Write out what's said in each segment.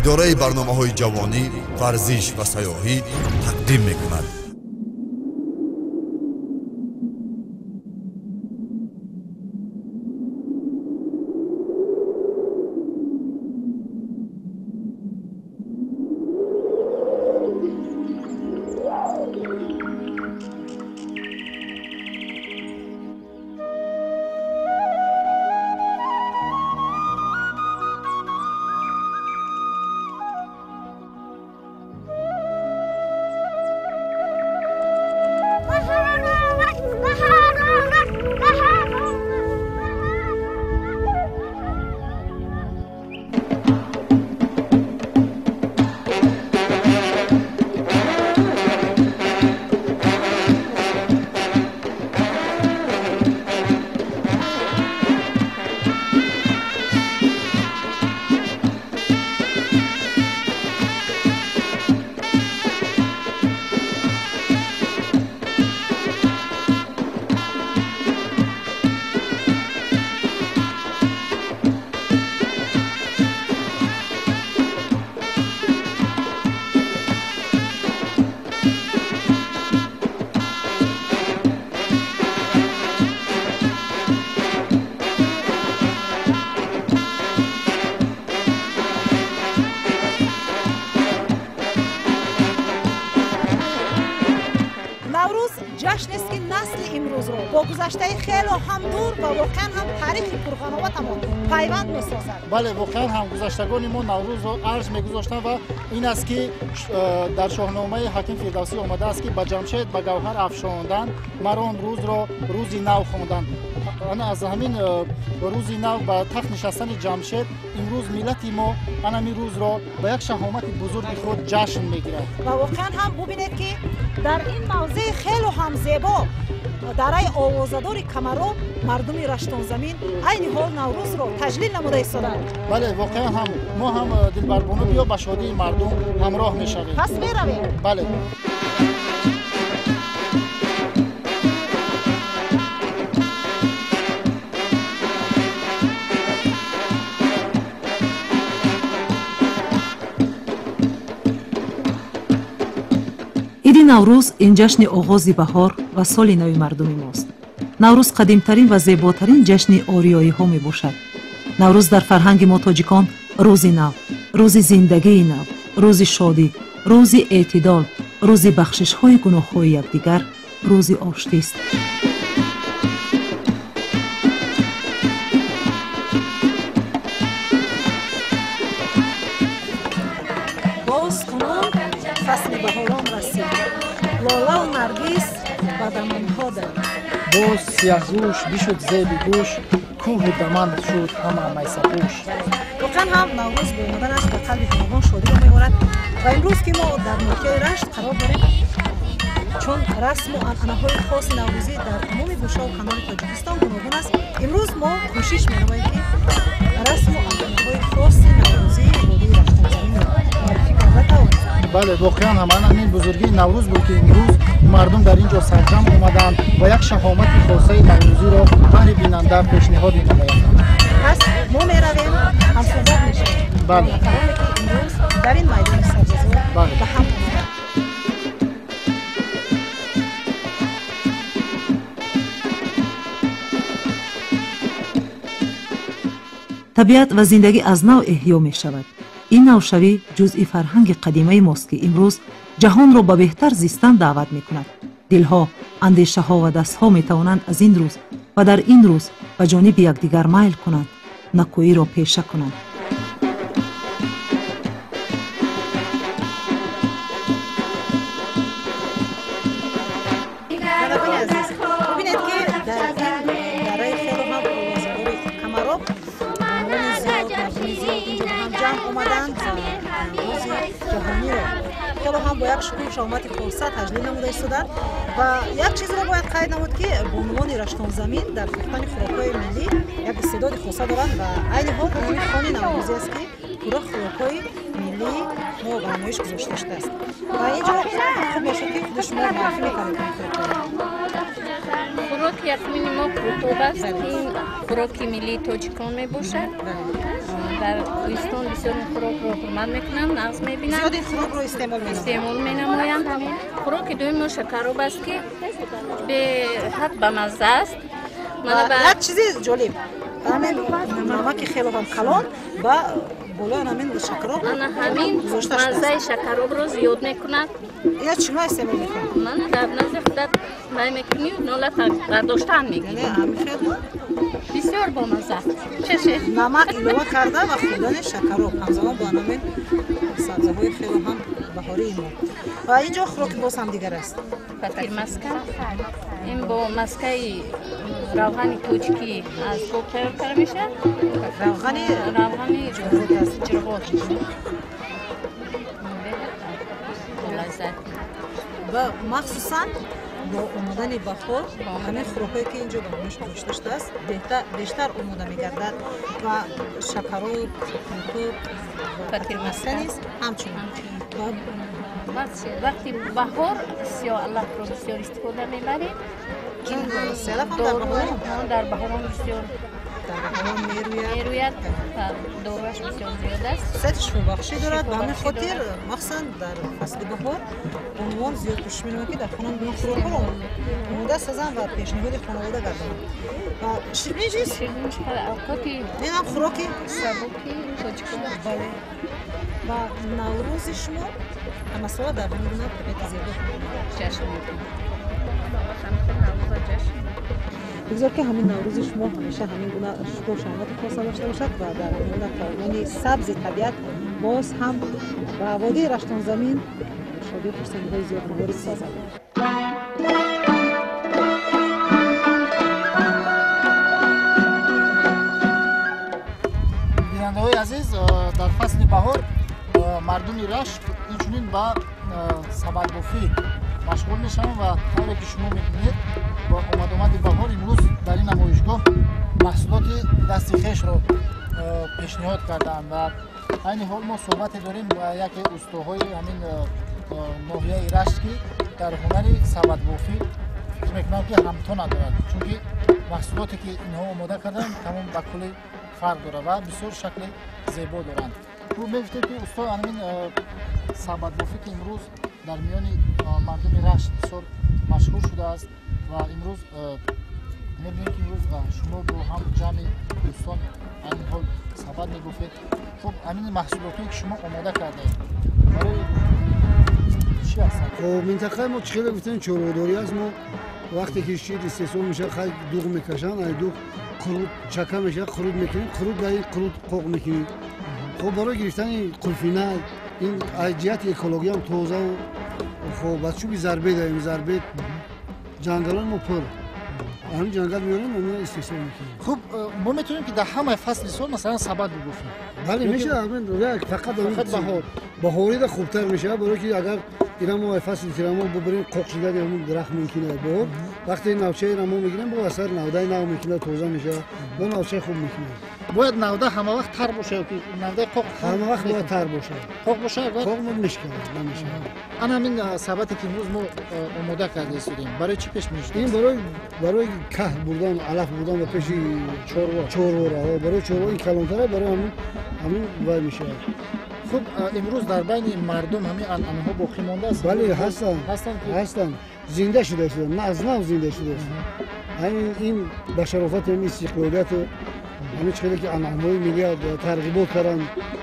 Идораи барномаҳои ҷавонӣ, варзиш ва сайёҳӣ тақдим мекунад. Ҷашнест, ки насли имрӯзро бо гузаштаи хело ҳам дур ва воқеан ҳам таърихи пурғановатамон пайванд месозад. Бале, воқеан ҳам гузаштагони мо Наврӯзро арҷ мегузоштанд ва ин аст, ки дар Шоҳномаи Ҳаким Фирдавсӣ омадааст, ки ба Ҷамшед ба гавҳар афшонданд, мар он рӯзро рӯзи нав хонданд. Ана аз ҳамин рӯзи нав ба тахт нишастани Ҷамшед имрӯз миллати мо анамин рӯзро ба як шаҳомати бузурги худ ҷашн мегирад. Ва воқеан ҳам бубинед, ки дар ин мавзеи хело ҳам зебо, дараи овозадори Камароб, мардуми Раштонзамин айни ҳол Наврӯзро таҷлил намуда истоданд. Бале, воқеан ҳам мо ҳам, Дилбарбону, биё ба шодии мардум ҳамроҳ мешавем. Пас меравем. Бале. Иди Наврӯз ин ҷашни оғози баҳор ва соли нави мардуми мост. Наврӯз қадимтарин ва зеботарин ҷашни ориёиҳо мебошад. Наврӯз дар фарҳанги мо тоҷикон рӯзи нав, рӯзи зиндагии нав, рӯзи шодӣ, рӯзи эътидол, рӯзи бахшишҳои гуноҳҳои якдигар, рӯзи оштист. Боз кунун фасли баҳорон расид, лолаву наргис ба дамонҳо давид. Боз сияҳгӯш бишуд зеби гӯш, кӯҳу даман шуд ҳама майсапӯш. Воқеан ҳам Наврӯз бо омаданаш ба қалби ҳамагон шодиро меорад ва имрӯз, ки мо дар ноҳияи Рашт қарор дорем, чун расму анъанаҳои хоси наврӯзӣ дар тамоми гӯшаву канори Тоҷикистон гуногун аст, имрӯз мо кӯшиш менамоем, ки расму анъанаҳои хоси наврӯзии водии Раштонзаминро муаррифӣ карда тавонем. Бале, воқеан ҳам ана ҳамин бузургии Наврӯз буд, ки имрӯз мардум дар ин ҷо сарҷамъ омаданд ва як шаҳомати хосаи наврӯзиро баҳри бинанда пешниҳод менамоянд. Пас мо меравем, ҳамсӯҳбат мешавем Бале. нафароне, ки имрӯз дар ин майдони сабзазор Бале. ба ҳам омаданд. Табиат ва зиндагӣ аз нав эҳё мешавад. Ин навшавӣ ҷузъи фарҳанги қадимаи мост, ки имрӯз ҷаҳонро ба беҳтар зистан даъват мекунад. Дилҳо, андешаҳо ва дастҳо метавонанд аз ин рӯз ва дар ин рӯз ба ҷониби якдигар майл кунанд, накӯиро пеша кунанд. Бинандагони азиз, бубинед, ки дар ин дараи хело ҳам овозадори Камароб бонувони зиёд, мардуми зиёд инҷо ба ҳам ҷамъ омаданд ва Наврӯзи ҷаҳониро хело ҳам бо як шукӯҳу шаҳомати хоса таҷлил намуда истоданд. Ва як чизро бояд қайд намуд, ки бонувони Раштонзамин дар пухтани хӯрокҳои миллӣ як истеъдоди хоса доранд ва айни ҳол ҳамин хони наврӯзӣ аст, ки пурра хӯрокҳои миллии мо ба намоиш гузошта шудааст. Ва инҷо хуб мешуд, ки худи шумо муаррифӣ мекардед ин хӯрокҳоро. Хӯроки якумини мо қурутоб аст. Ин хӯроки миллии тоҷикон мебошад. Дар кӯҳистон бисёр ин хӯрокро ҳурмат мекунанд, нағз мебинанд. Зиёд ин хӯрокро истеъмол менамоянд. Хӯроки дуюми мо шакароб аст, ки беҳад бамазза аст. Як чизи ҷолиб, ҳамин намаки хело ҳам калон ба болои ҳамин шакароб ана ҳамин маззаи шакаробро зиёд мекунад. Ина чӣ гуна истеъмол мекунад? Мана дар назди худат май мекунӣ, нола бардоштан мегирӣ. Бисёр бомазза. Намак илова карда ва хӯрдани шакароб ҳамзамон бо ҳамин сабзаҳои хело ҳам баҳории мо. Ва инҷо хӯроки боз ҳам дигар аст. Фатирмаска. Ин бо маскаи равғани тоҷикӣ аз гов тайёр карда мешавад. Равғани ҷирғот. Лаззат. Ва махсусан бо омадани баҳор ҳамин хӯрокҳое ки инҷо ба намоиш гузошта шудааст бештар омода мегардад ва шакароб, қуртоб ва фатирмаска низ ҳамчунин. Вақти баҳор сиёҳ алафро бисёр истифода мебарем. Дар баҳорон бисёр мерӯяд, доруаш бисёр зиёд аст. Хусусияти шифобахшӣ дорад. Ба ҳамин хотир махсусан дар фасли баҳор бонувон зиёд кӯшиш менамоянд, ки дар хона гуна хӯрокҳоро омода созанд ва пешниҳоди хонавода гардонанд. Ва ширинӣ чист? Ин ҳам хӯроки сабуки тоҷикон. Бале. Ва Наврӯзи шумо ҳамасола дар ҳамин гуна табиати зебо ҷашн мегирад. Бигзор ки ҳамин Наврӯзи шумо ҳамеша ҳамин гуна шукӯҳу шаҳомати хоса дошта бошад ва дар ҳамин гуна таомони сабзи табиат боз ҳам ба водии Раштонзамин шодию хурсандиҳои зиёдро ворид созад. Бинандаҳои азиз, дар фасли баҳор мардуми Рашт инчунин ба сабадбофӣ машғул мешаванд ва тавре ки шумо мебинед, бо омадомади баҳор имрӯз дар ин намоишгоҳ маҳсулоти дасти хешро пешниҳод кардаанд ва айни ҳол мо суҳбате дорем ба яке устоҳои ҳамин ноҳияи Рашт, ки дар ҳунари сабадбофӣ фикр мекунам ки ҳамто надорад, чунки маҳсулоте ки инҳо омода карданд тамом ба кулли фарқ дорад ва бисёр шакли зебо доранд. Мегуфтем ки усто, ҳамин сабадбофӣ ки имрӯз дар миёни мардуми Рашт бисёр машҳур шудааст ва имрӯз мебинем ки имрӯз шумо бо ҳам ҷамъи дӯстон айни ҳол сабад мегуфед. Хуб, ҳамин маҳсулотое ки шумо омода кардаед барои чӣ ҳастанд? Хоб, минтақаи мо чӣ хеле гуфтем чорводорӣ аст. Мо вақте ки шир истеҳсол мешавад, хай дуғ мекашанд, ай дуғ қурут чака мешавад, қурут мекунем, қурут дар ин қурут қоқ мекунем. Хоб, барои гирифтани қулфина ин аз ҷиҳати экологиям тозаву хоб аз чӯби зарбе даем, зарбе ҷангалони мо пур, ҳамин ҷангал меорем, ҳамин истеҳсол мекунем. Хуб, мо метавонем ки дар ҳамаи фасли сол масалан сабад бигуфем? Бале, мешавад. Фақат баҳор баҳорида хубтар мешавад, барое ки агар ира мо фасли тирамо бубарем, қоқ шудани ҳамун дарахт мумкин аст. Баҳор вақте навчаира мо мегирем, бо асар навдаи нав мекунад, тоза мешавад, бо навчаи хуб мекунад. Бояд навда ҳама вақт тар бошад ё ки навдаи қоқ? Ҳама вақт бояд тар бошад. Қоқ бошад? Қоқ мешканад, намешавад. Ана ҳамин сабате ки имрӯз мо омода карда истодем, барои чӣ пеш мешудем? Ин барои каҳ бурдан, алаф бурдан ба пеши чорвора. Барои чорво ин калонтара, барои ҳамин вай мешавад. Хуб, имрӯз дар байни мардум ҳамин анъанаҳо боқӣ мондааст? Бале, ҳастанд, зинда шудааст, аз нав зинда шудааст. Ин ба шарофати ҳамин истиқлолияту ҳамин чӣ ки анъанаҳои миллӣ тарғибот карданд,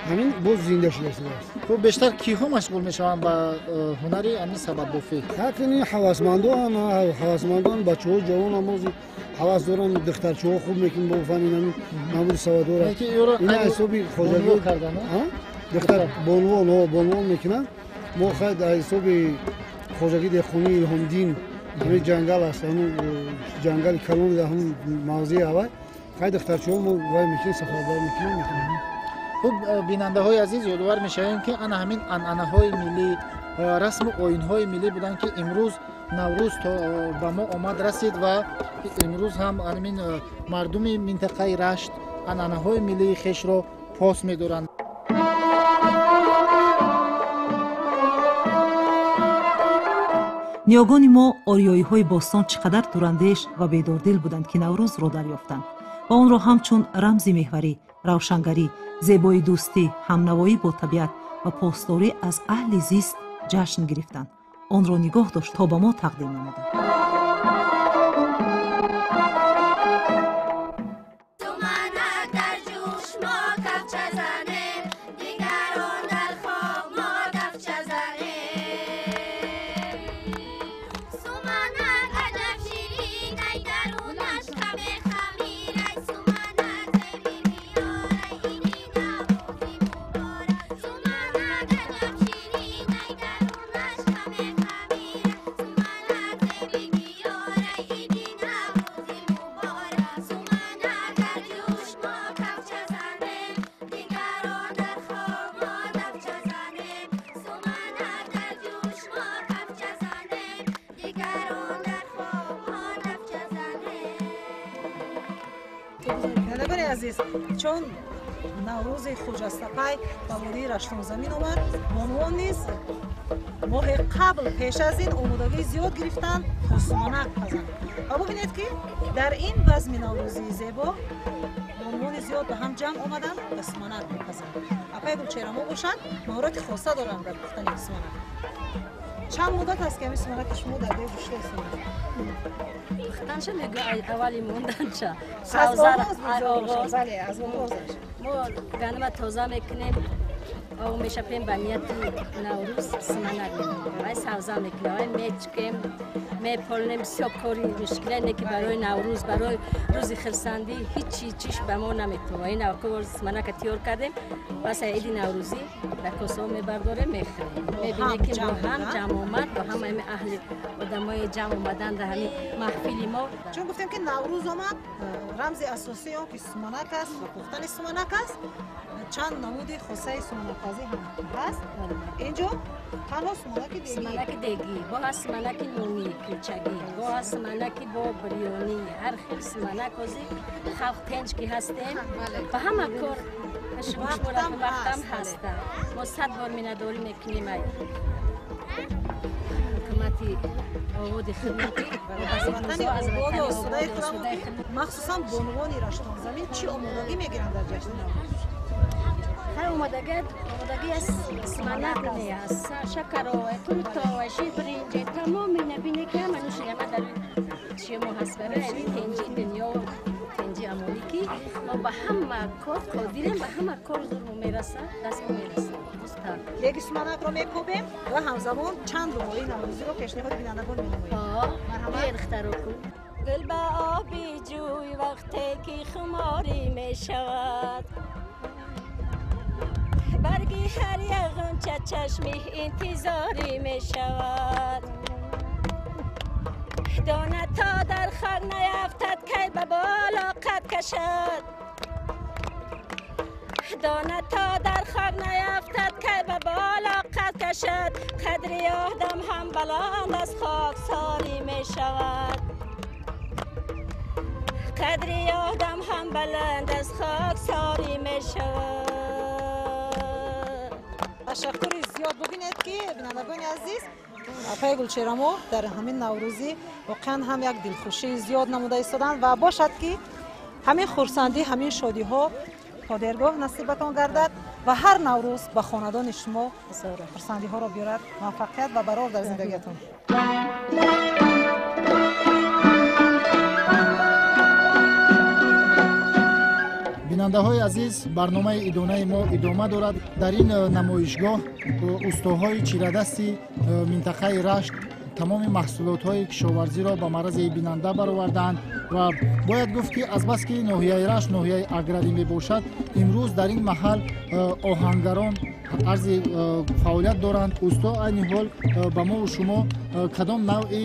ҳамин боз зинда шудааст. Хуб, бештар киҳо машғул мешаванд ба ҳунари ҳамин сабадбофӣ? Ҳатто ҳавасмандон, ҳавасмандон, бачаҳои ҷавон ҳам ҳавас доранд, духтарчаҳо хуб мекунанд бо фани ҳамин намуди сабадора. Ина ҳисоби хоҷагӣ духтар бонувон, бонувон мекунанд. Мо хайр дар ҳисоби хоҷагии деҳқонии Илҳомдин, ҳамин ҷангал аст, ҳамин ҷангали калони дар ҳамин мавзеи аввал, хай духтарчаҳо мо вай мекунем, сафарбар мекунем. Хуб, бинандаҳои азиз, ёдовар мешавем ки ана ҳамин анъанаҳои миллӣ, расму оинҳои миллӣ буданд, ки имрӯз Наврӯз то ба мо омад расид ва имрӯз ҳам ҳамин мардуми минтақаи Рашт анъанаҳои миллии хешро пос медоранд. Ниёгони мо ориёиҳои бостон чӣ қадар дурандеш ва бедордил буданд, ки Наврӯзро дарёфтанд ва онро ҳамчун рамзи меҳварӣ Равшангарӣ, зебои дӯстӣ, ҳамнавоӣ бо табиат ва посдорӣ аз аҳли зист ҷашн гирифтанд. Онро нигоҳ дошт, то ба мо тақдим намуданд. Азиз, чун Наврӯзи хуҷастапай ба водии Раштонзамин омад, бонувон низ моҳи қабл пеш аз ин омодагии зиёд гирифтанд то суманак пазанд. Ва бубинед, ки дар ин базми наврӯзии зебо бонувони зиёд ба ҳам ҷамъ омаданд ва суманак мепазанд. Апай Гулчеҳрамо бошанд, маҳорати хоса доранд дар пухтани суманак. Чанд муддат аст, ки ҳамин суманаки шумо дар дег гӯшта истодааст? Пухтанша мегӯ, аввали монданша. Аз оғоз, бале, аз оғозаш. Мо ганама тоза мекунем, об мешапем ба нияти Наврӯз суманак мекунем. Вай савза мекунем, вай мечкем, меполнем, бисёр кори мушкиле не, ки барои Наврӯз, барои рӯзи хирсандӣ ҳеҷ чиш ба мо наметавон. Ин аввал суманака тиёр кардем, пас иди наврӯзӣ ба косаҳо мебардорем, мехӯрем. Мебинем, ки бо ҳам ҷамъ омад, бо ҳама аҳли одамои ҷамъ омадан дар ҳамин маҳфили мо. Чун гуфтем, ки Наврӯз омад, рамзи асосии он ки суманак аст ва пухтани суманак аст, чанд намуди хосаи суманакпазӣ ҳам ҳаст. Инҷо танҳо суманаки дегӣ. Суманаки дегӣ, бо ҳаст суманаки нонӣ кулчагӣ, бо ҳаст суманаки бо бирёнӣ, ҳар хел суманак. Ҳозир халқ тенҷ ки ҳастем, ба ҳама кор вақтам ҳаста. Мо 100 бор миннатдорӣ мекунем ай ҳукумати ободи хидмати ватани ободу осудаи худамон, ки махсусан бонувони Раштонзамин чӣ омодагӣ мегиранд дар ҷашни Наврӯз? Ҳар омодагӣ аз суманак не, аз шакаро, қурто, ширбиринҷ, тамоми набине, ки ҳама нӯшида дар чиё мо ҳаст. Барои тенҷи дунё, тенҷи амонӣ, ки мо ба ҳама кор қодирем, ба ҳама кор зурмо мерасад, дастмо мерасад. Деги суманакро мекобем ва ҳамзамон чанд румоии наврӯзиро пешниҳоди бинандагон менамоем. Марҳамат, духтароку. Гул ба оби ҷӯй вақте ки хуморӣ мешавад, барги ҳар як ғунча чашми интизорӣ мешавад. Дона то дар хок наяфтад, кай ба боло қад кашад? Дона то дар хок наяфтад, кай ба боло қад кашад? Қадри одам ҳам баланд аз хоксорӣ мешавад. Қадри одам ҳам баланд аз хоксорӣ мешавад. Ташаккури зиёд. Бубинед, ки бинандагони азиз, апаи Гулчеҳрамо дар ҳамин наврӯзӣ воқеан ҳам як дилхушии зиёд намуда истоданд ва бошад, ки ҳамин хурсандӣ, ҳамин шодиҳо то дергоҳ насибатон гардад ва ҳар Наврӯз ба хонадони шумо хурсандиҳоро биёрад, муваффақият ва барор дар зиндагиятон. Бинандаҳои азиз, барномаи идонаи мо идома дорад. Дар ин намоишгоҳ устоҳои чирадасти минтақаи Рашт тамоми маҳсулотҳои кишоварзиро ба маррази бинанда баровардаанд ва бояд гуфт, ки азбаски ноҳияи Рашт ноҳияи аграрӣ мебошад, имрӯз дар ин маҳал оҳангарон арзи фаъолият доранд. Усто айни ҳол ба мову шумо кадом навъи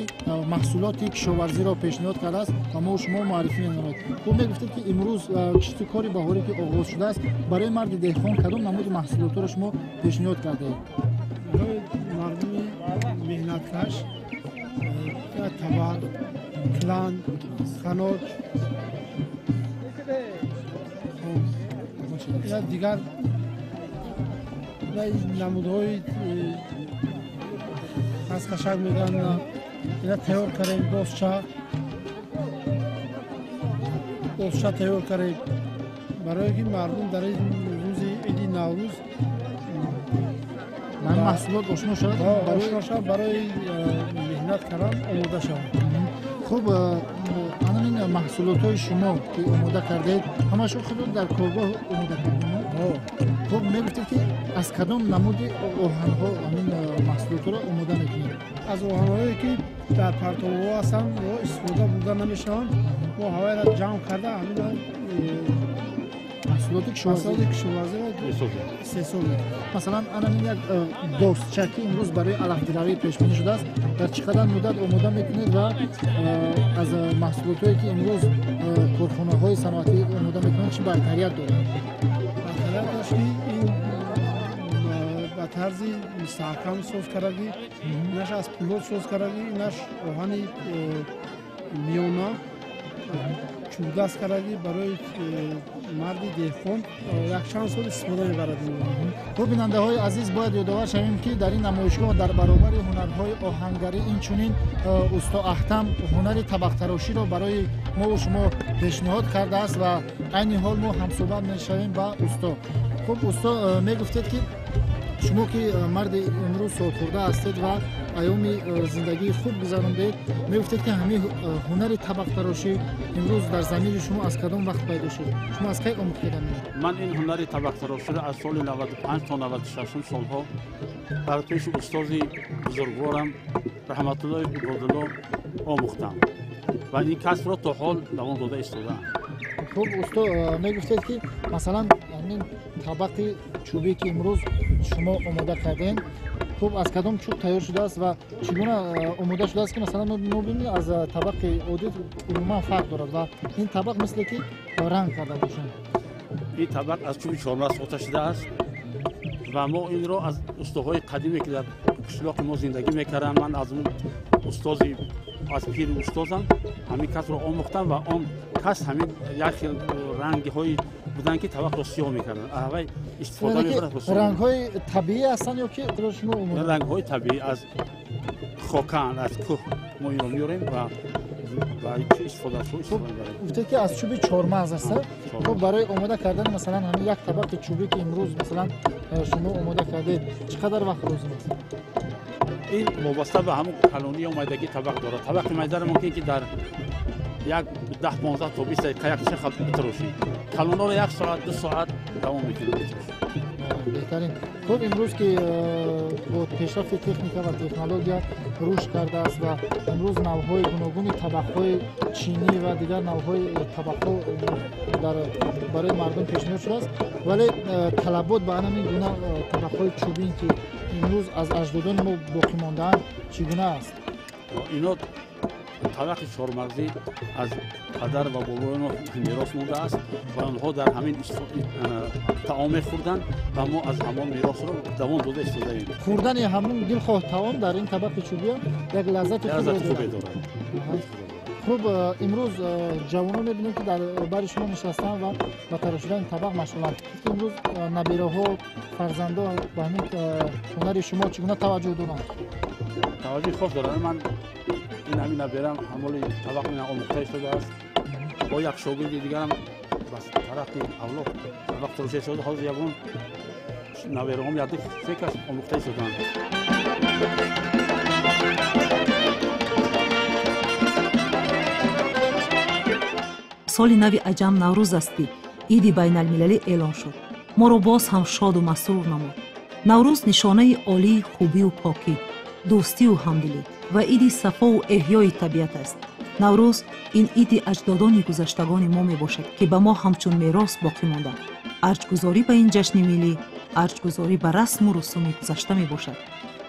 маҳсулоти кишоварзиро пешниҳод кардааст ва мову шумо муаррифӣ менамояд. Хуб, мегуфтед, ки имрӯз кишту кори баҳорӣ ки оғоз шудааст, барои марди деҳқон кадом намуди маҳсулотҳоро шумо пешниҳод кардаед? Барои мардуми меҳнаткаш табар, клан, ханок, дигар намудҳои хасқашак мегӯянд, ина тайёр кардем, досча, досча тайёр кардем. Барое ки мардум дар ин рӯзи иди Наврӯз маҳсулот ошно шавад, ошно шавад, барои меҳнат кардан омода шавад. Хуб, ана ин маҳсулотҳои шумо ки омода кардаед, ҳамашо худо дар коргоҳ омода кардед? Хуб, мегуфтед, ки аз кадом намуди оҳанҳо ҳамин маҳсулотҳоро омода мекунед? Аз оҳанҳое ки дар партовҳо ҳастанд ё истифода бурда намешаванд, мо ҳавайро ҷамъ карда ҳамин маҳсулоти кишоварзиро истеҳсол мекунем. Масалан, ана ин як достча, ки имрӯз барои алафдиравӣ пешбинӣ шудааст, дар чӣ қадар муддат омода мекунед ва аз маҳсулотҳое ки имрӯз корхонаҳои саноатӣ омода мекунанд, чӣ бартарият дорад? Бартарияташ ки ин ба тарзи мустаҳкам соз кардагӣ, инаш аз пулод соз кардагӣ, инаш оҳани миёна чӯбдаст кардагӣ, барои марди деҳқон якчанд сол истифода мебарад. Хуб, бинандаҳои азиз, бояд ёдовар шавем, ки дар ин намоишгоҳ дар баробари ҳунарҳои оҳангарӣ инчунин усто Аҳтам ҳунари табақтароширо барои мову шумо пешниҳод кардааст ва айни ҳол мо ҳамсӯҳбат мешавем ба усто. Хуб, усто, мегуфтед, ки шумо ки марди имрӯз солхӯрда ҳастед ва айёми зиндагии хуб гузарондед, мегуфтед, ки ҳамин ҳунари табақтарошӣ имрӯз дар замири шумо аз кадом вақт пайдо шуд? Шумо аз кай омӯхтед? Ман ин ҳунари табақтароширо аз соли 95 то 96 солҳо дар пеши устози бузургворам Раҳматуллои Ибодулло омӯхтам ва ин касбро то ҳол давом дода истодаам. Хуб, усто, мегуфтед, ки масалан ҳамин табақи чӯбӣ, ки имрӯз шумо омода кардем, хуб, аз кадом чӯб тайёр шудааст ва чӣ гуна омода шудааст, ки масалан мо бинем, аз табақи оддӣ умуман фарқ дорад ва ин табақ мисле ки ранг карда бошанд? Ин табақ аз чӯби чормағз сохта шудааст ва мо инро аз устоҳои қадиме, ки дар қишлоқи мо зиндагӣ мекарданд, ман аз он устози, аз пири устозам ҳамин касбро омӯхтам ва он кас ҳамин як хел рангҳои буданд, ки табақро сиёҳ мекарданд, аввай истифода мебарад. Рангҳои табиӣ ҳастанд ё ки шумо? Рангҳои табиӣ, аз хокан, аз кӯҳ мо инро меорем ва гуфте, ки аз чӯби чормағз аст. Хуб, барои омода кардани масалан ҳамин як табақи чӯбӣ, ки имрӯз масалан шумо омода кардед, чӣ қадар вақт лозим аст? Ин вобаста ба ҳамун калонӣ ё майдагии табақ дорад. Табақи майдаро мумкин ки дар як 10, 15 то 20 дақиқа як чеха битарошӣ, калонҳоро як соат, 2 соат давом мекунад. Беҳтарин. Хуб, имрӯз ки бо пешрафти техника ва технология рушд кардааст ва имрӯз навъҳои гуногуни табақҳои чинӣ ва дигар навъҳои табақҳо барои мардум пешниҳод шудааст, вале талабот ба ҳамин гуна табақҳои чӯбин, ки имрӯз аз аҷдодони мо боқӣ мондаанд, чӣ гуна аст? Ино табақи чормағзӣ аз падар ва бобои мо мерос мондааст ва онҳо дар ҳамин таом мехӯрданд ва мо аз ҳамон меросро давом дода истодаем. Хӯрдани ҳамун дилхоҳ таом дар ин табақи чӯбия як лаззати хубе дорад. Хуб, имрӯз ҷавонон мебинем, ки дар бари шумо нишастанд ва ба тарошидани табақ машғуланд. Имрӯз набираҳо, фарзандо ба ҳамин ҳунари шумо чӣ гуна таваҷҷӯҳ доранд? Таваҷҷӯҳи хос доранд. Ман ин ҳамин наберам ҳамоли табақ ина омӯхта истодааст, бо як шогирди дигарам ба тарафи авлод табақ тарошида истода. Ҳозир ягон набераҳом яду се кас омӯхта истодаанд. Соли нави аҷам Наврӯз аст, ки иди байналмилалӣ эълон шуд, моро боз ҳам шоду масрур намуд. Наврӯз нишонаи олии хубию покӣ, дӯстию ҳамдилӣ ва иди сафову эҳёи табиат аст. Наврӯз ин иди аҷдодони гузаштагони мо мебошад, ки ба мо ҳамчун мерос боқӣ монда. Арҷгузорӣ ба ин ҷашни миллӣ арҷгузорӣ ба расму русуми гузашта мебошад.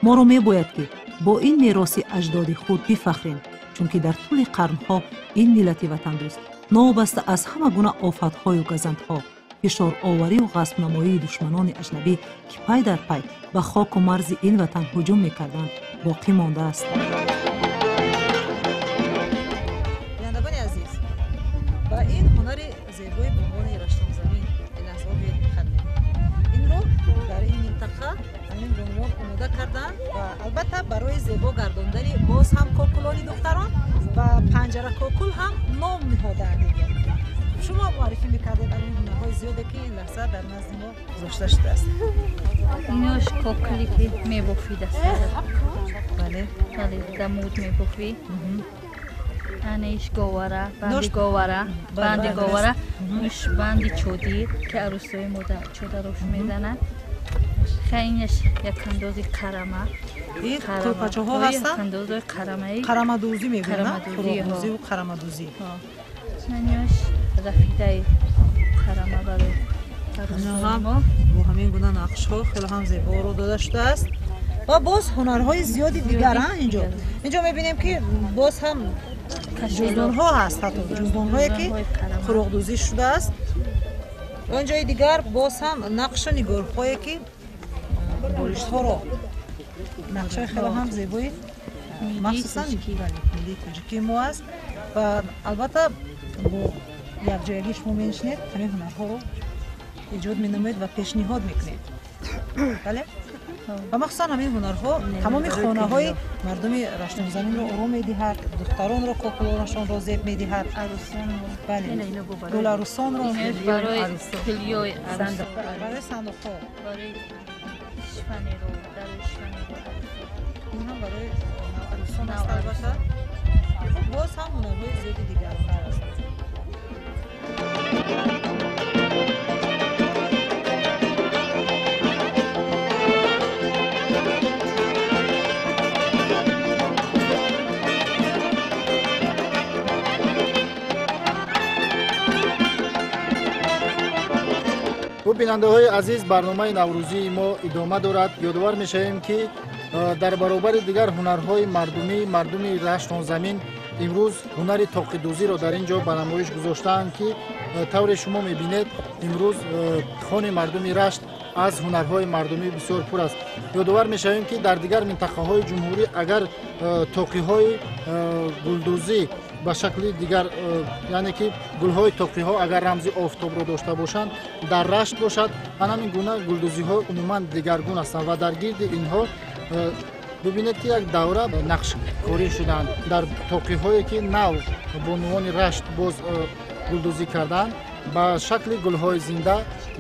Моро мебояд, ки бо ин мероси аҷдоди худ бифахрем, чунки дар тӯли қарнҳо ин миллати ватандӯст новобаста аз ҳама гуна офатҳою газандҳо, фишороварию ғасбнамоии душманони аҷнабӣ, ки пай дар пай ба хоку марзи ин ватан ҳуҷум мекарданд, боқӣ мондааст. Бинандагони азиз, ба ин ҳунари зебои бонвони раштонзамин лаҳзаҳо диққат мекунем. Инро дар ин минтақа ҳамин бонвон омода карданд ва албатта барои зебо гардондани боз ҳам кокулони духтарон ба панҷара кокул ҳам ном ниҳодаанд. Шумо муаррифӣ мекардед ин ҳунарҳои зиёде ки ин лаҳза дар назди мо гузошта шудааст. Инош кокли ки мебофӣ дастара. Бале. Бале, дамуд мебофӣ. Анеш говара, банди говара, банди говара, иш банди чодир ки арӯсои мо чодарош мезанад. Хайнаш як андози қарама. Ин кӯрпачаҳо ҳастанд? Андозои қарамаи. Қарамадӯзӣ мегӯянд, хӯрокдӯзӣ ва қарамадӯзӣ. Нанёш рафидаи қарама барои арӯсои мо. Бо ҳамин гуна нақшҳо хеле ҳам зеборо дода шудааст. Ва боз ҳунарҳои зиёди дигар инҷо. Инҷо мебинем ки боз ҳам ҷуздонҳо ҳаст, ҳатто ҷуздонҳое ки хӯрокдӯзӣ шудааст. Он ҷои дигар боз ҳам нақшу нигорҳое ки болиштҳоро нақшҳои хеле ҳам зебои махсусан миллии тоҷикии мо аст ва албатта бо якҷоягӣ шумо менишинед, ҳамин ҳунарҳоро эҷод менамоед ва пешниҳод мекунед. Бале? Ва махсусан ҳамин ҳунарҳо тамоми хонаҳои мардуми раштонзаминро ором медиҳад, духтаронро кокулонашонро зеб медиҳад. Бале, гуларӯсонро барои сандуқҳо, ин ҳам барои арӯсон аст албатта. Хуб, боз ҳам ҳунарҳои зиёди дигар аст. Бинандаҳои азиз, барномаи наврӯзии мо идома дорад. Ёдовар мешавем ки дар баробари дигар ҳунарҳои мардумӣ, мардуми раштонзамин имрӯз ҳунари тоқидӯзиро дар ин ҷо ба намоиш гузоштаанд ки тавре шумо мебинед имрӯз хони мардуми Рашт аз ҳунарҳои мардумӣ бисёр пур аст. Ёдовар мешавем ки дар дигар минтақаҳои ҷумҳурӣ агар тоқиҳои гулдӯзӣ ба шакли дигар, яъне ки гулҳои тоқиҳо агар рамзи офтобро дошта бошанд, дар Рашт бошад ҳамин гуна гулдӯзиҳо умуман дигаргун ҳастанд ва дар гирди инҳо бибинед ки як давра нақшкорӣ шуданд. Дар тоқиҳое ки нав бонувони Рашт боз гулдӯзӣ карданд, ба шакли гулҳои зинда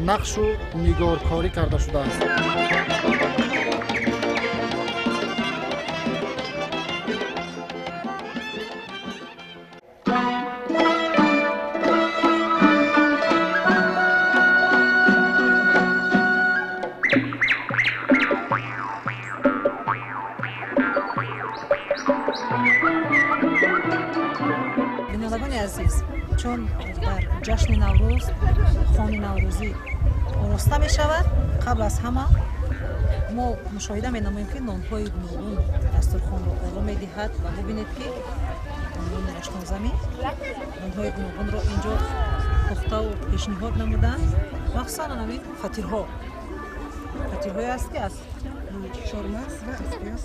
нақшу нигоркорӣ карда шудааст. Бинандагони азиз, чун дар ҷашни Наврӯз хони наврӯзӣ ороста мешавад, қабл аз ҳама мо мушоҳида менамоем ки нонҳои гуногун дастурхонро оро медиҳад ва бибинед ки нони раштонзамин нонҳои гуногунро инҷо пухтаву пешниҳод намуданд. Махсусан ҳамин фатирҳо, фатирҳое аст ки аз чормағз ва аз пиёз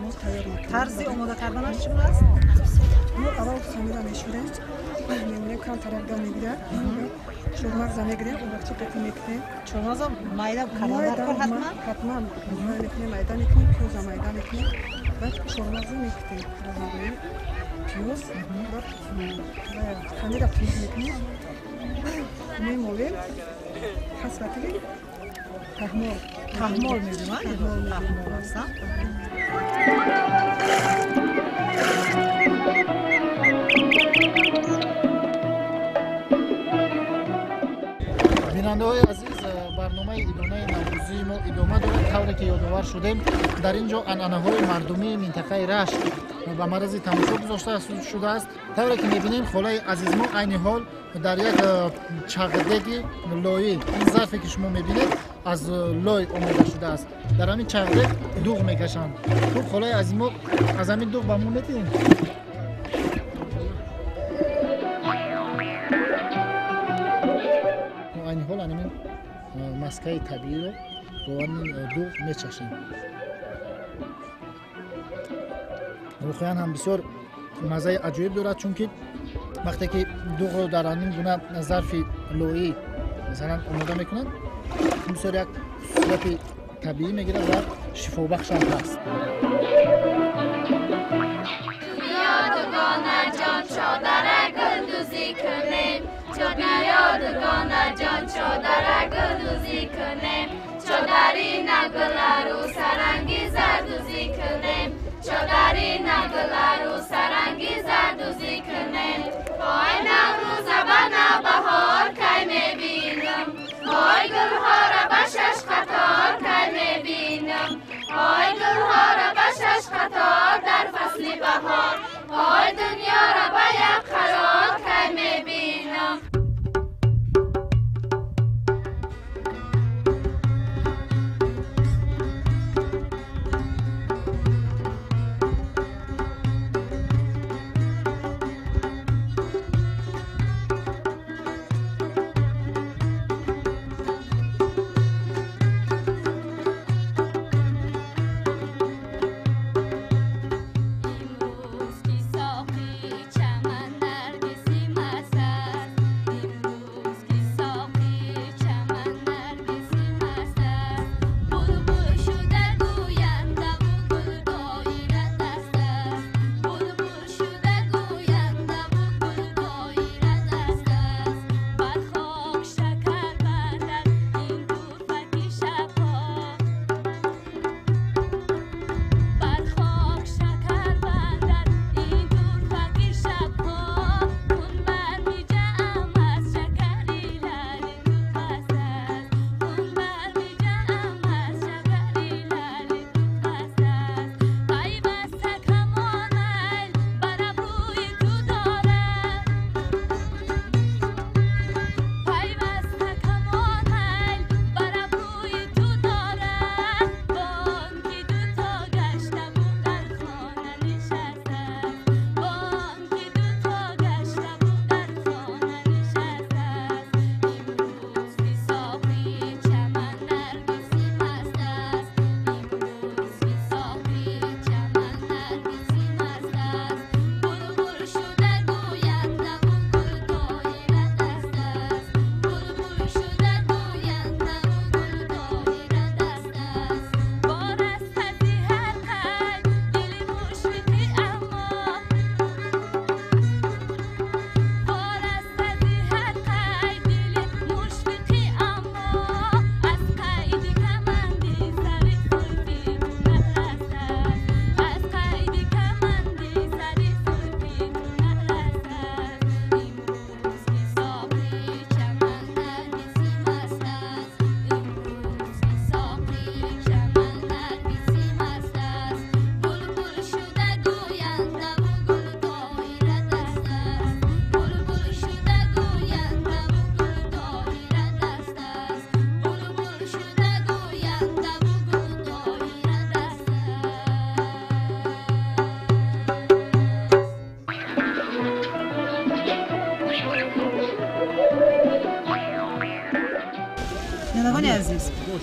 мо тайёр мекунем. Тарзи омода карданаш чӣ гуна аст? Мо аввал хамира мешӯрем, мемонем камтарак дам мегирад, чормағза мегирем, овахча қатӣ мекунем. Чормағза майда кардан даркор ҳатман? Ҳатман майда мекунем, майда мекунем, пиёза майда мекунем, баъд чормағза мекутем бо ҳамроҳи пиёз, баъд хамира тунук мекунем, мемолем, хасватили таҳмол. Таҳмол мегӯянд? Таҳмол аст. Бинандаҳои азиз, барномаи идонаи наврӯзии мо идома дорад. Тавре ки ёдовар шудем, дар ин ҷо анъанаҳои мардумии минтақаи Рашт ба маррази тамошо гузошта шудааст. Тавре ки мебинем, холаи азизмо айни ҳол дар як чағдеги лоӣ, ин зарфе ки шумо мебинед аз лой омода шудааст, дар ҳамин чағдег дуғ мекашанд. Хуб, холаи азизмо, аз ҳамин дуғ ба мо медиҳем? Айни ҳол ҳамин маскаи табииро бо ҳамин дуғ мечашем. Воқеан ҳам бисёр маззаи аҷоиб дорад, чунки вақте ки дуғро дар ҳамин гуна зарфи лоӣ масалан омода мекунанд, бисёр як хусусияти табиӣ мегирад ва шифобахш ҳам ҳаст. Ёдгонаҷон, чодара гулдӯзӣ кунем. چو بیا دگانه جان چادر گلدوزی کنیم چادری نگلارو سرنگی زردوزی کنیم چادری نگلارو سرنگی زردوزی کنیم وای نوروز به بهار کی میبینم وای گلها را به شش قطار کی میبینم وای گلها را به شش قطار در فصل بهار وای دنیا را به یک قرار کی میبینم.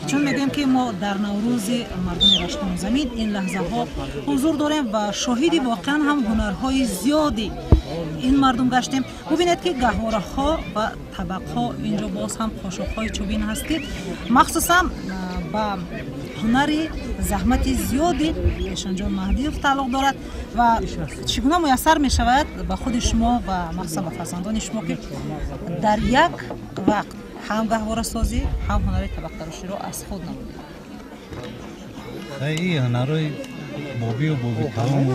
Чун мегӯем ки мо дар наврӯзи мардуми Раштонзамин ин лаҳзаҳо ҳузур дорем ва шоҳиди воқеан ҳам ҳунарҳои зиёди ин мардум гаштем. Бубинед ки гаҳвораҳо ва табақҳо инҷо боз ҳам қошуқҳои чӯбин ҳаст ки махсусан ба ҳунари заҳмати зиёди Эшонҷон Маҳдиев тааллуқ дорад ва чӣ гуна муяссар мешавад ба худи шумо ва махсусан ба фарзандони шумо ки дар як вақт ҳам гаҳворасозӣ ҳам ҳунари табақтароширо аз худ намудед? Ин ҳунарҳои бобию боби калому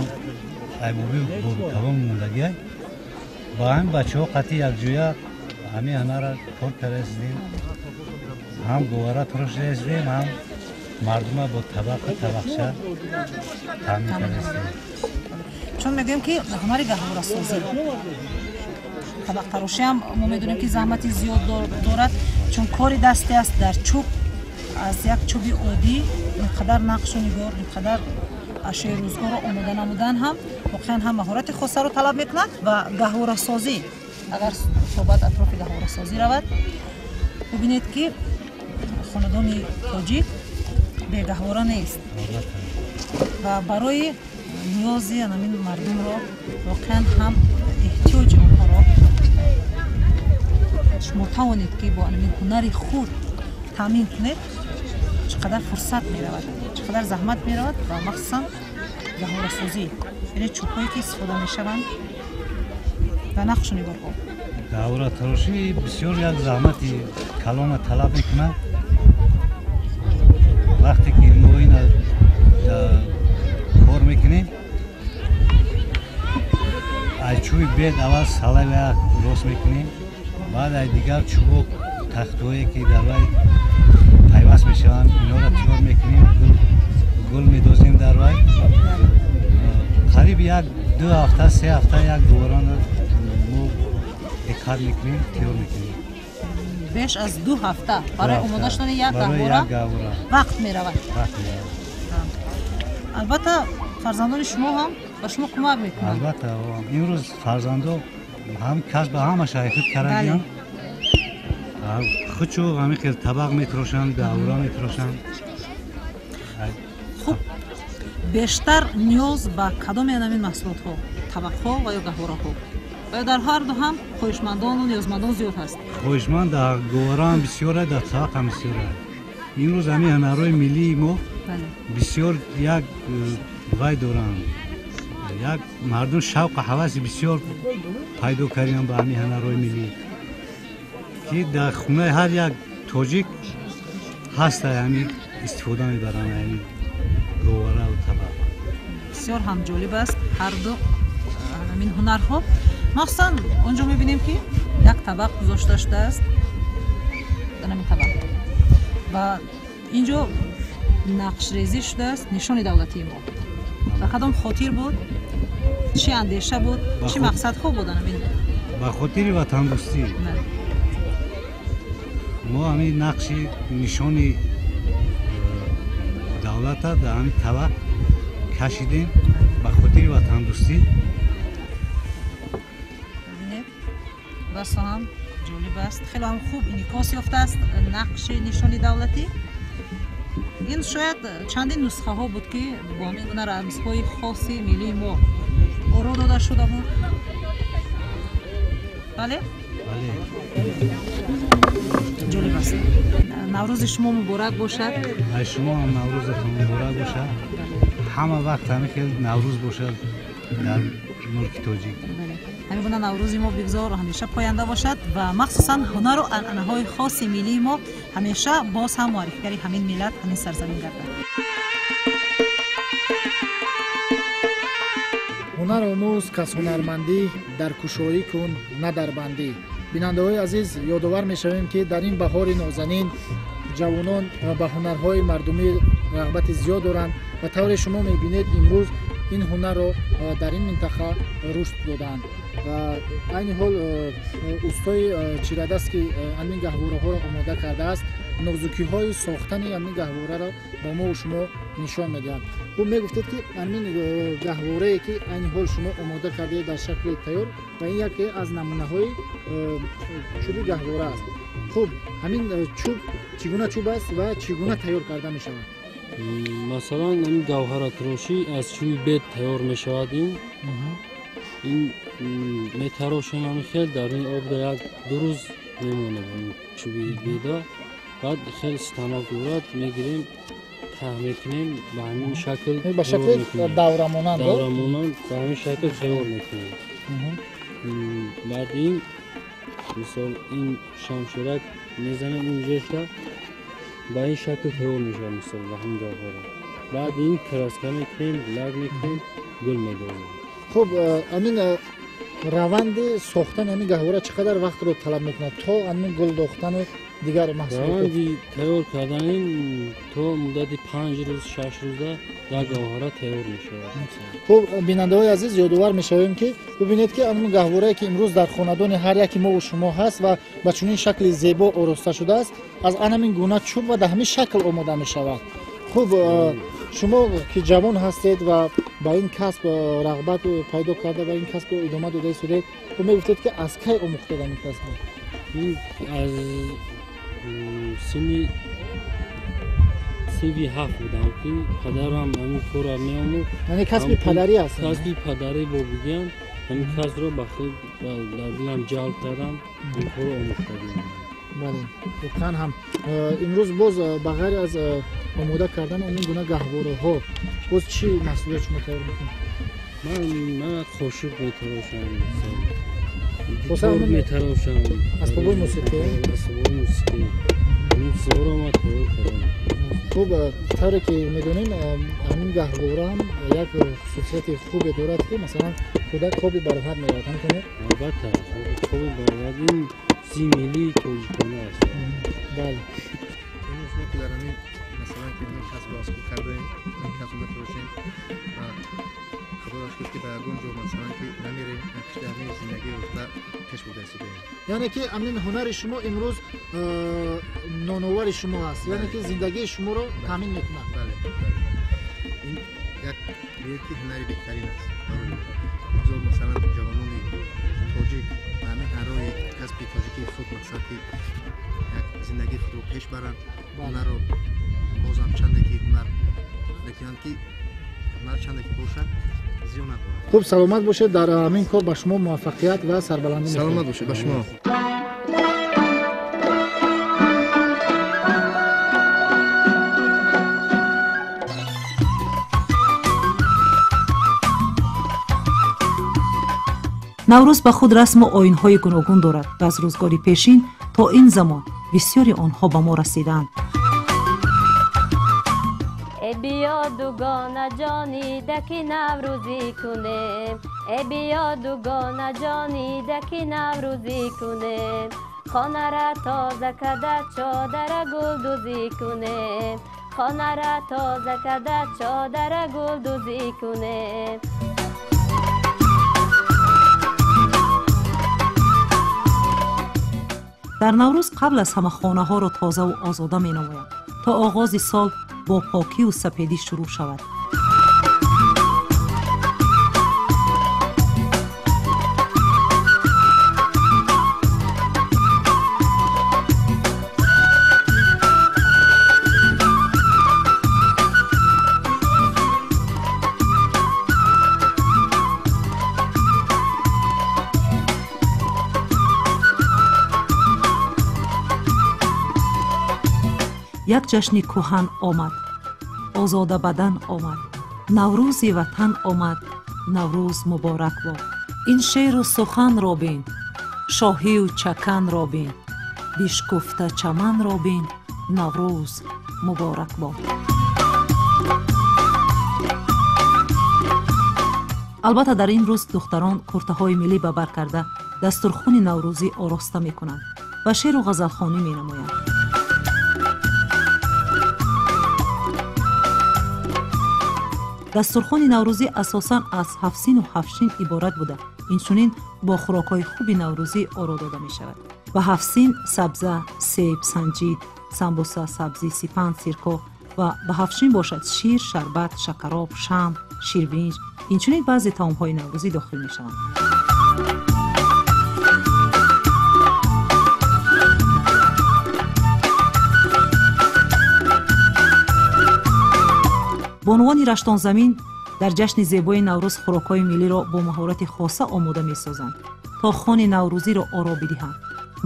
ай бобию боби калом мондагиай ба ҳамин бачаҳо қатъи якҷоя ҳамин ҳунарро кор кардаистем, ҳам говара тарошидаистем, ҳам мардума бо табақу табақча таъмин кардаистем. Чун мегӯем ки ҳунари гаҳворасозӣ табақтарошӣ ҳам мо медонем ки заҳмати зиёд дорад, чун кори дасте аст дар чӯб, аз як чӯби оддӣ инқадар нақшу нигор, инқадар ашёи рӯзгорро омода намудан ҳам воқеан ҳам маҳорати хосаро талаб мекунад. Ва гаҳворасозӣ, агар суҳбат атрофи гаҳворасозӣ равад, бубинед ки хонадони тоҷик бегаҳвора нест ва барои ниёзи ҳамин мардумро воқеан ҳам эҳтиёҷи онҳоро шумо тавонед ки бо ҳамин ҳунари худ таъмин кунед, чӣ қадар фурсат меравад, чӣ қадар заҳмат меравад ва махсусан гаҳворасозӣ, яъне чӯбҳое ки истифода мешаванд ва нақшу нигорҳо. Гаҳворатарошӣ бисёр як заҳмати калона талаб мекунад. Вақте ки мо ина кор мекунем, аз чӯби бед аввал салава рост мекунем, баъд аз дигар чӯбо тахтҳое ки дар вай пайваст мешаванд, инҳоро тиёр мекунем, гул медозем дар вай. Қариб 1-2 ҳафта, 3 ҳафта як дувораро мо диққат мекунем, тиёр мекунем. Беш аз 2 ҳафта барои омода шудани як гаҳвора вақт меравад. Албатта фарзандони шумо ҳам ба шумо кӯмак мекунанд. Албатта, имрӯз фарзандо ҳам касба ҳамаша худ кардагианд. Худшо ҳамин хел табақ метарошанд, гаҳвора метарошанд. Хуб, бештар ниёз ба кадоме аз ҳамин маҳсулотҳо, табақҳо ва ё гаҳвораҳо? Ва ё дар ҳар ду ҳам хоҳишмандону ниёзмандон зиёд ҳаст? Хоҳишманд дар гаҳвора ҳам бисёр, дар табақ ҳам бисёр. Имрӯз ҳамин ҳунарҳои миллии мо бисёр як вай доранд, як мардум шавқу ҳаваси бисёр пайдо карданд ба ҳамин ҳунарҳои миллӣ, ки дар хонаи ҳар як тоҷик ҳаст, ҳамин истифода мебаранд ҳамин гаҳвора ва табақ. Бисёр ҳам ҷолиб аст ҳар ду ҳамин ҳунарҳо. Махсусан он ҷо мебинем ки як табақ гузошта шудааст, дар ҳамин табақ ва ин ҷо нақшрезӣ шудааст нишони давлатии мо. Ба кадом хотир буд, чӣ андеша буд, чӣ мақсадҳо буданд ҳамин? Ба хотири ватандӯстӣ мо ҳамин нақши нишони давлата дар ҳамин табақ кашидем, ба хотири ватандӯстӣ. Бибинед, басо ҳам ҷолиб аст, хеле ҳам хуб инъикос ёфтааст нақши нишони давлатӣ. Ин шояд чандин нусхаҳо буд ки бо ҳамин гуна рамзҳои хоси миллии мо оро дода шуда буд. Бале? Ҷолиб аст. Наврӯзи шумо муборак бошад. Аз шумо ҳам наврӯзатон муборак бошад. Ҳама вақт ҳамин хел наврӯз бошад дар мулки тоҷик. Ҳамин гуна наврӯзи мо бигзор ҳамеша поянда бошад ва махсусан ҳунару анъанаҳои хоси миллии мо ҳамеша боз ҳам муаррифигари ҳамин миллат, ҳамин сарзамин гардад. Ҳунар омӯз кас ҳунармандӣ, дар кушоӣ кун на дар бандӣ. Бинандаҳои азиз, ёдовар мешавем ки дар ин баҳори нозанин ҷавонон ба ҳунарҳои мардумӣ рағбати зиёд доранд ва тавре шумо мебинед имрӯз ин ҳунарро дар ин минтақа рушд додаанд. Ва айни ҳол устои чирадаст ки ҳамин гаҳвораҳоро омода кардааст, нозукиҳои сохтани ҳамин гаҳвораро ба мо шумо нишон медиҳад. Ӯ мегуфтед ки ҳамин гаҳворае ки айни ҳол шумо омода кардаед дар шакли тайёр, ва ин яке аз намунаҳои чӯби гаҳвора аст. Хуб, ҳамин чӯб чӣ гуна чӯб аст ва чӣ гуна тайёр карда мешавад? Масалан, ҳамин гавҳаратарошӣ аз чӯби бед тайёр мешавад. Ин метарошем ҳамин хел дар ин обда 1-2 рӯз мемонад чӯби беда. Баъд хел станок дорад, мегирем, таҳ мекунем ба ҳамин шакл, ба шакли даврамонанд, даврамонанд ба ҳамин шакл тайёр мекунем. Баъд ин мисол ин шамширак мезанем инҷошта, ба ин шакл тайёр мешавад, мисол ба ҳамин гаҳвора. Баъд ин краска мекунем, лак мекунем, гул медозем. Хуб, ҳамин раванди сохтани ҳамин гаҳвора чӣ қадар вақтро талаб мекунад то ҳамин гул дохтану дигар маҳсулот? Раванди тайёр кардани то муддати 5 рӯз, 6 рӯза як гаҳвора тайёр мешавад. Хуб, бинандаҳои азиз, ёдовар мешавем ки бибинед ки ҳамин гаҳворае ки имрӯз дар хонадони ҳар яки мо шумо ҳаст ва ба чунин шакли зебо ороста шудааст, аз ҳамин гуна чӯб ва дар ҳамин шакл омода мешавад. Хуб, шумо ки ҷавон ҳастед ва ба ин касб рағбат пайдо карда ва ин касбро идома дода истодед, мегуфтед ки аз кай омӯхтед ҳамин касбро? Ин аз синни синфи 7 будам ки падарам ҳамин корро меомӯхт. Яъне касби падарӣ аст? Касби падарӣ бобигиам, ҳамин касбро ба худ дар дилам ҷалб кардам, ин корро омӯхтагиам. Бале, воқеан ҳам имрӯз боз ба ғайр аз омода кардани ҳамин гуна гаҳвораҳо боз чӣ маҳсулот шумо тайёр мекунед? Ман қошуқ метарошам, Гитор метарошам. Асбобҳои мусиқӣ? Асбобҳои мусиқӣ. Ҳамин чизҳоро ман тайёр кардам. Хуб, тавре ки медонем, ҳамин гаҳвора ҳам як хусусияти хубе дорад, ки масалан кӯдак хоби бароҳат меравад, ҳамчунин? Албатта, хоби бароҳат ин чизи миллии тоҷикона аст. Бале. Имрӯз мо ки дар ҳамин масалан ки ҳамин касбро аз худ кардаем, ҳамин касбро метарошем ва худоро шукр ки ба ягон ҷо масалан ки намерем, пишти ҳамин зиндагии рӯзда пеш бурда истодаем. Яъне ки ҳамин ҳунари шумо имрӯз ноновари шумо аст, яъне ки зиндагии шуморо таъмин мекунад. Бале, ин як гӯё ки ҳунари беҳтарин аст барои мо. Бигзор масалан ҷавонони тоҷик ба ҳамин ҳарроҳи касби тоҷикии худ масалан ки як зиндагии худро пеш баранд, ҳунарро бозам чанде ки ҳунар мекунанд, ки ҳунар чанде ки бошад зиён надорад. Хуб, саломат бошед, дар ҳамин кор ба шумо муваффақият ва сарбаландӣ мехоҳем. Саломат бошед ба шумо. Наврӯз ба худ расму оинҳои гуногун дорад ва аз рӯзгори пешин то ин замон бисёри онҳо ба мо расидаанд. Э биё дугона ҷони даки наврӯзӣ кунем, э биё дугона ҷони даки наврӯзӣ кунем, хонара тоза карда чодара гулдӯзӣ кунем, хонара тоза карда чодара гулдӯзӣ кунем. Дар Наврӯз қабл аз ҳама хонаҳоро тозаву озода менамоянд, то оғози сол бо покиву сапедӣ шурӯъ шавад. Як ҷашни кӯҳан омад, озодабадан омад, Наврӯзи ватан омад, Наврӯз муборак бод. Ин шеру суханро бин, шоҳию чаканро бин, бишкуфта чаманро бин, Наврӯз муборак бод. Албатта, дар ин рӯз духтарон куртаҳои миллӣ ба бар карда дастурхони наврӯзӣ ороста мекунанд ва шеру ғазалхонӣ менамоянд. Дастурхони наврӯзӣ асосан аз ҳафсину ҳафшин иборат буда, инчунин бо хӯрокҳои хуби наврӯзӣ оро дода мешавад. Ба ҳафсин сабза, себ, санҷид, самбуса, сабзӣ, сипанд, сирко ва ба ҳафшин бошад шир, шарбат, шакароб, шам, ширбиринҷ, инчунин баъзе таомҳои наврӯзӣ дохил мешаванд. Бонувони раштонзамин дар ҷашни зебои Наврӯз хӯрокҳои миллиро бо маҳорати хоса омода месозанд, то хони наврӯзиро оро бидиҳанд.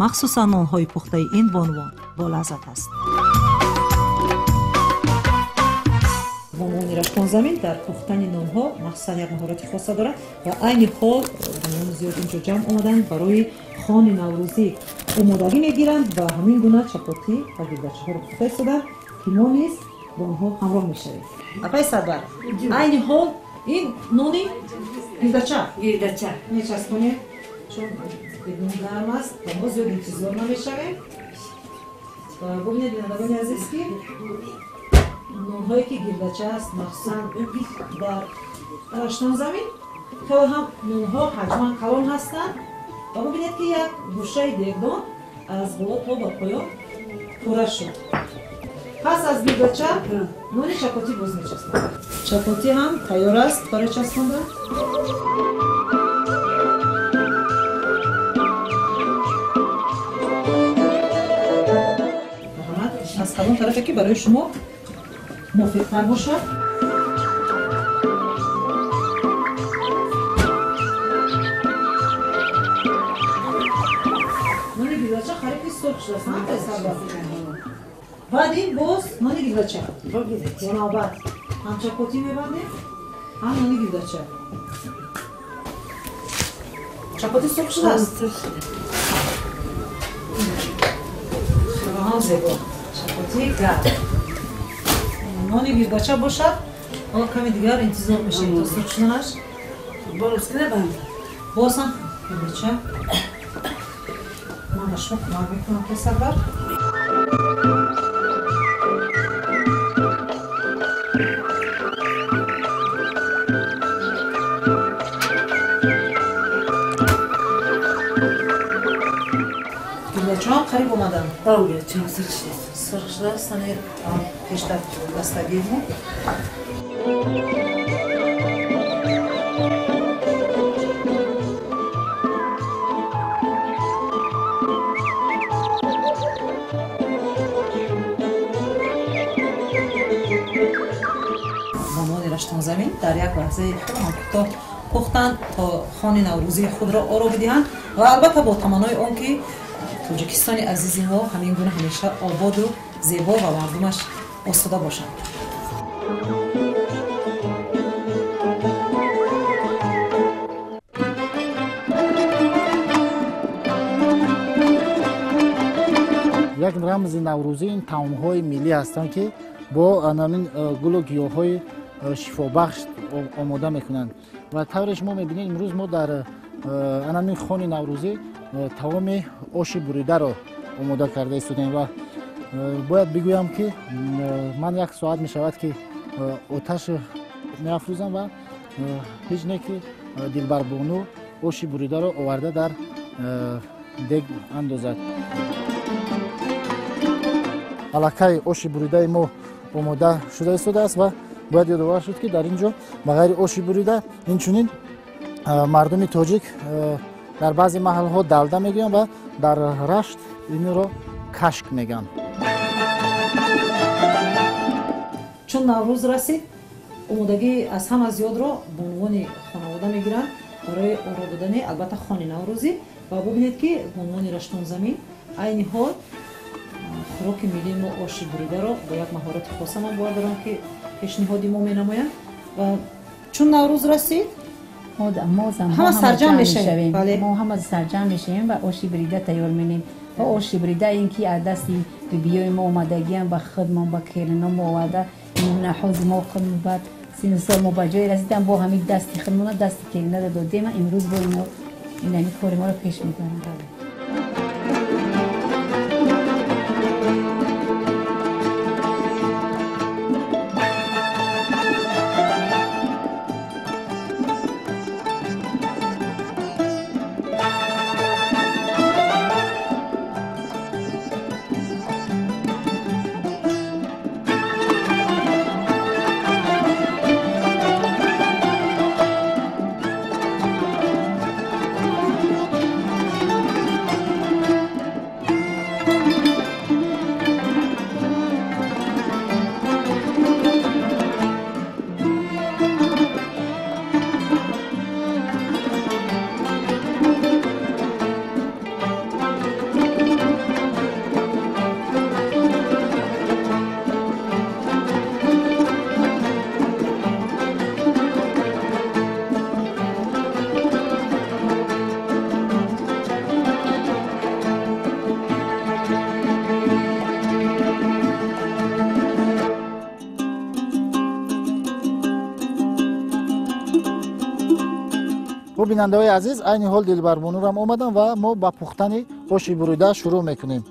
Махсусан нонҳои пухтаи ин бонувон болаззат аст. Бонувони раштонзамин дар пухтани нонҳо махсусан як маҳорати хоса дорад ва айни ҳол бонувони зиёд инҷо ҷамъ омаданд, барои хони наврӯзӣ омодагӣ мегиранд ва ҳамин гуна чапотӣ ва гирдачаҳоро пухта истоданд, ки мо низ бо онҳо ҳамроҳ мешавем. Апай Сарвар, айни ҳол ин нони гирдача гирдача мечаспонем, чун нон гарм аст ва мо зиёд интизор намешавем. Бубинед, бинандагони азиз, ки нонҳое ки гирдача аст, махсусан дар раштонзамин хеле ҳам нонҳо ҳаҷман калон ҳастанд ва бубинед, ки як гӯшаи дегдон аз боло то ба поён пурра шуд. Пас аз гирдача нони чапотӣ боз мечаспонад. Чапотӣ ҳам тайёр аст барои часпондан. Марҳамат, аз кадом тарафе ки барои шумо мувофиқтар бошад. Нони гирдача қариб ки сурх шудааст, ҳа, баъд ин боз нони гирдача. Бо навбат ҳам чапотӣ мебандем, ҳам нони гирдача. Чапоти сурх шудааст? Хеле ҳам зебо. Чапоти гарм. Нони гирдача бошад, ҳоло каме дигар интизор мешавем то сурх шуданаш. Боз ҳам гирдача. Ман ба шумо кӯмак мекунам, Сарвар. Гирдачаам қариб омаданд. Гирдачаам сурх шудааст. Сурх шудааст, яъне пештар дастагии мо. Бонувони Раштонзамин дар як лаҳзаи хеле ҳам кӯтоҳ пухтанд то хони наврӯзии худро оро бидиҳанд ва албатта бо таманнои он ки Тоҷикистони азизи мо ҳамин гуна ҳамеша ободу зебо ва мардумаш осуда бошанд. Як рамзи наврӯзӣ ин таомҳои миллӣ ҳастанд, ки бо ҳамин гулу гиёҳҳои шифобахш омода мекунанд. Ва тавре шумо мебинед, имрӯз мо дар ҳамин хони наврӯзӣ таоми оши буридаро омода карда истодаем ва бояд бигӯям, ки ман як соат мешавад, ки оташ меафрӯзам ва ҳеҷ не ки Дилбарбону оши буридаро оварда дар дег андозад. Аллакай оши буридаи мо омода шуда истодааст ва бояд ёдовар шуд, ки дар ин ҷо ба ғайри оши бурида инчунин мардуми тоҷик дар баъзе маҳалҳо далда мегӯянд ва дар Рашт инро кашк мегӯянд. Чун Наврӯз расид, омодагӣ аз ҳама зиёдро бонувони хонавода мегиранд барои оро додани албатта хони наврӯзӣ. Ва бубинед, ки бонувони Раштонзамин айни ҳол хӯроки миллии мо оши буридаро бо як маҳорати хоса ман бовар дорам, ки пешниҳоди мо менамоянд. Ва чун Наврӯз расид, ҳама сарҷамъ мешавем. Мо ҳама сарҷамъ мешавем ва оши бурида тайёр менем. Ва оши бурида ин ки аз дасти бибиёи мо омадагиам, ба худмон, ба келино мо оварда, наҳози мо худмон, баъд сину сол мо ба ҷое расидам, бо ҳамин дасти худмона дасти келинада додем. Имрӯз бо ино ин кори моро пеш мебаранд. Хуб, бинандаҳои азиз, айни ҳол Дилбарбонурам омадам ва мо ба пухтани оши бурида шурӯъ мекунем.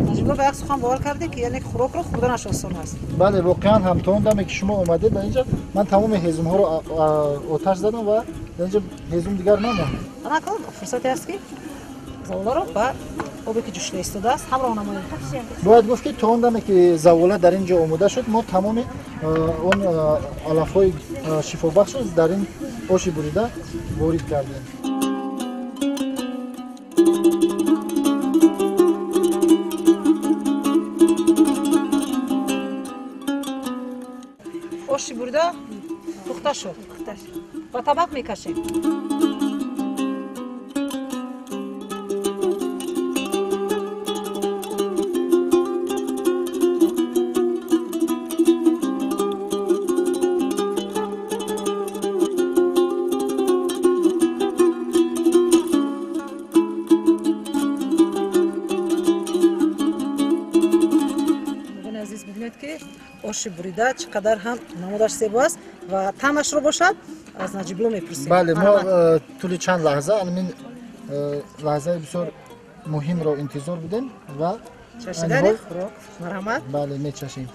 Наҷибулло, ба як сухан бовар кардем, ки яъне хӯрокро хӯрданаш осон аст. Бале, воқеан ҳам то он даме ки шумо омадед дар инҷа ман тамоми ҳезумҳоро оташ задам ва дар инҷа ҳезум дигар намонд. Анакун фурсате аст, ки заволаро ба обе ки ҷӯшида истодааст ҳамроҳ намоем. Бояд гуфт, ки то он даме ки завола дар ин ҷо омода шуд, мо тамоми он алафҳои шифобахшро дар ин оши бурида ворид кардем. Оши бурида пухта шуд, ба табақ мекашем. оши бурида чӣ қадар ҳам намудаш зебо аст ва таъмашро бошад аз Наҷибло мепурсем. Бале, мо тӯли чанд лаҳза ҳамин лаҳзаи бисёр муҳимро интизор будем ва чашидани хӯрок. Марҳамат. Бале, мечашем.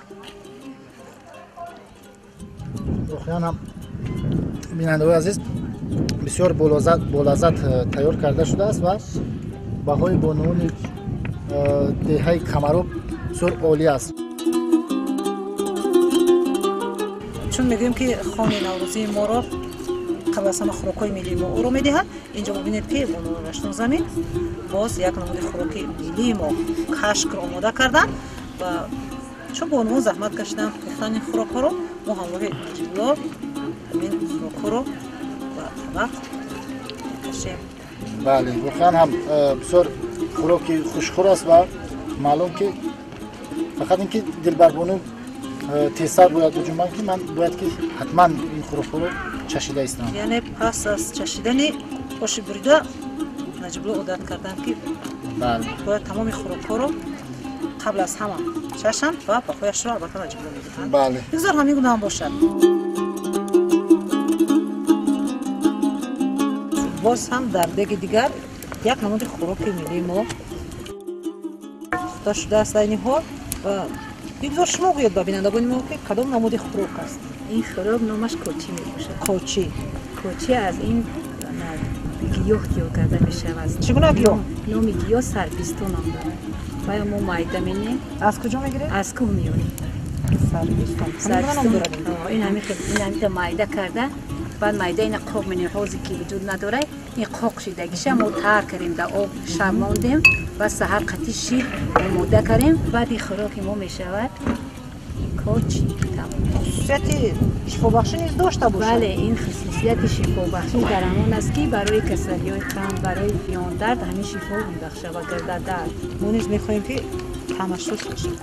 Воқеан ҳам бинандаҳои азиз, бисёр болаззат тайёр карда шудааст ва баҳои бонувони деҳаи Камароб бисёр олӣ аст. Чун мегӯем ки хони наврӯзии моро қабл аз ҳама хӯрокҳои миллии мо ӯро медиҳад, инҷо бибинед ки бонувони Раштонзамин боз як намуди хӯроки миллии мо кашкро омода карданд ва чун бонувон заҳмат кашиданд пухтани хӯрокҳоро, мо ҳамроҳи Наҷибло ҳамин хӯрокҳоро ба табақ мекашем. Бале, воқеан ҳам бисёр хӯроки хушхӯр аст ва маълум ки фақат ин ки Дилбарбону тезтар бояд биҷунбанд, ки ман бояд ки ҳатман ин хӯрокҳоро чашида истам. Яъне пас аз чашидани оши бурида Наҷибло одат карданд ки бояд тамоми хӯрокҳоро қабл аз ҳама чашанд ва баҳояшро албатта Наҷибло медиҳанд. Бале, бигзор ҳамин гуна ҳам бошад. Боз ҳам дар деги дигар як намуди хӯроки миллии мо пухта шудааст айни ҳол ва бигзор шумо гӯед ба бинандагони мо ки кадом намуди хӯрок аст. Ин хӯрок номаш кочӣ мебошад. Кочӣ. Кочӣ аз ин гиёҳ тайёр карда мешавад. Чӣ гуна гиёҳ? Номи гиёҳ сарпистон ном дорад. Ва мо майда менем. Аз куҷо мегиред? Аз кӯҳ меорем. Сарпистон. Ин ҳамин майда карда, баъд майда ина қоқ менем. Ҳозир ки вуҷуд надорад, ин қоқ шидагиша мо тар кардем, дар об шаб мондем ва саҳар қатъи шир омода кардем. Баъд ин хӯроки мо мешавад кочи. Хусусияти шифобахшӣ низ дошта бошад. Бале, ин хусусияти шифобахшӣ дар ҳамон аст ки барои касалиҳои қанд, барои миёндард ҳамин шифо мебахшад ва гардадард. Мо низ мехоҳем ки таъмашро чашем.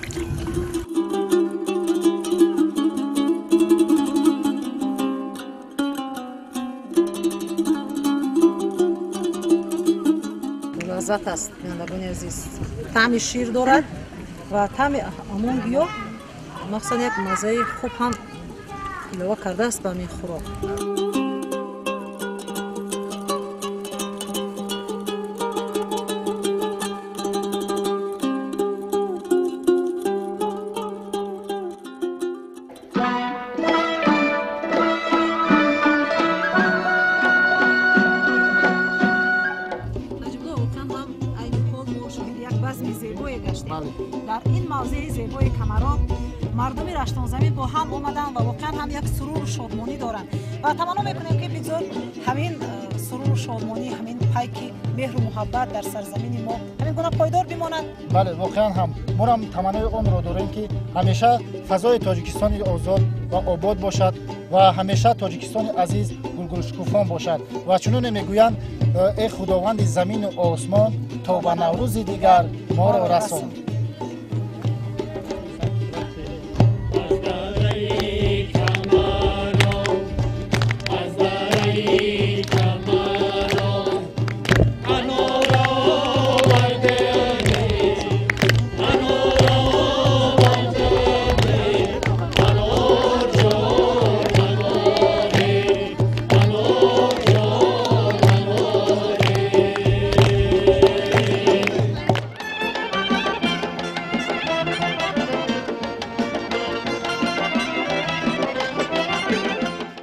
Лаззат аст, бинандагони азиз. Таъми шир дорад ва таъми ҳамон гиёҳ махсусан як маззаи хуб ҳам илова кардааст ба ҳамин хӯрок. Наҷибло, воқеан ҳам айни ҳол мо шоҳиди як базми зебое гаштем. Дар ин мавзеи зебои Камароб мардуми Раштонзамин бо ҳам омаданд ва воқеан ҳам як суруру шодмонӣ доранд ва таманно мекунем ки бигзор ҳамин суруру шодмонӣ, ҳамин пайки меҳру муҳаббат дар сарзамини мо ҳамин гуна пойдор бимонад. Бале, воқеан ҳам моам таманнои онро дорем ки ҳамеша фазои Тоҷикистони озод ва обод бошад ва ҳамеша Тоҷикистони азиз гулгулшукуфон бошад ва чуноне мегӯянд: эй Худованди замину осмон, то ба Наврӯзи дигар моро расон.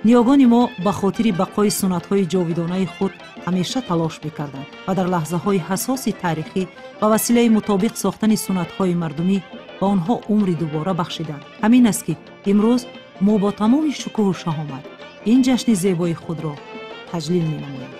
Ниёгони мо ба хотири бақои суннатҳои ҷовидонаи худ ҳамеша талош мекарданд ва дар лаҳзаҳои ҳассоси таърихӣ ба василаи мутобиқ сохтани суннатҳои мардумӣ ба онҳо умри дубора бахшиданд. Ҳамин аст ки имрӯз мо бо тамоми шукӯҳу шаҳомат ин ҷашни зебои худро таҷлил менамоем.